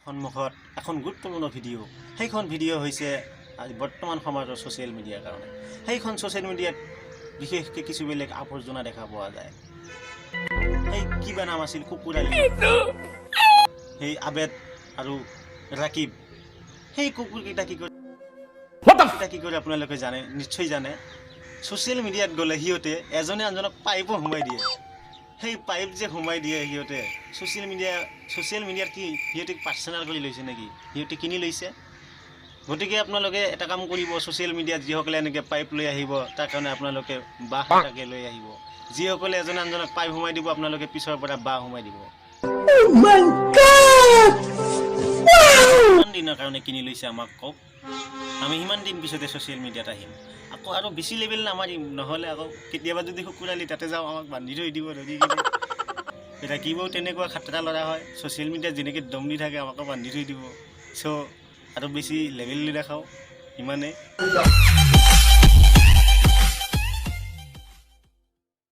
সন্মুখত এখন গুৰুত্বপূৰ্ণ ভিডিঅ'। সেইখন ভিডিঅ' হৈছে আজি বৰ্তমান সমাজৰ ছ'চিয়েল মিডিয়াৰ কাৰণে। সেইখন ছ'চিয়েল মিডিয়াত বিশেষকৈ কিছু বেলেগ আৱৰ্জনা দেখা পোৱা যায়। সেই কিবা নাম আছিল কুকুৰ আলি, সেই আবেদ আৰু ৰাকিব, সেই কুকুৰকেইটা কি কৰে, কি কৰে আপোনালোকে জানে, নিশ্চয় জানে। ছ'চিয়েল মিডিয়াত গ'লে সিহঁতে এজনে আনজনক পাইপো সোমাই দিয়ে। সেই পাইপ যে সোমাই দিয়ে সিহঁতে, ছ'চিয়েল মিডিয়াত কি সিহঁতে পাৰ্চনেল কৰি লৈছে নেকি? সিহঁতে কিনি লৈছে। গতিকে আপোনালোকে এটা কাম কৰিব, ছ'চিয়েল মিডিয়াত যিসকলে এনেকৈ পাইপ লৈ আহিব, তাৰ কাৰণে আপোনালোকে বাঁহ এটাকে লৈ আহিব। যিসকলে এজনে আনজনক পাইপ সোমাই দিব, আপোনালোকে পিছৰ পৰা বাঁহ সোমাই দিব। কিমান দিনৰ কাৰণে কিনি লৈছে আমাক কওক। আমি সিমান দিন পিছতে ছ'চিয়েল মিডিয়াত আহিম। আকৌ আৰু বেছি লেভেল নামাৰিম, নহ'লে আকৌ কেতিয়াবা যদি শুকুৰালি তাতে যাওঁ, আমাক বান্ধি থৈ দিব ধৰি কিনে। ৰাকিবও তেনেকুৱা খাতৰা ল'ৰা হয়। ছ'চিয়েল মিডিয়াত যেনেকৈ দম দি থাকে, আমাকো বান্ধি থৈ দিব। চ' আৰু বেছি লেভেল নেদেখাওঁ, ইমানেই।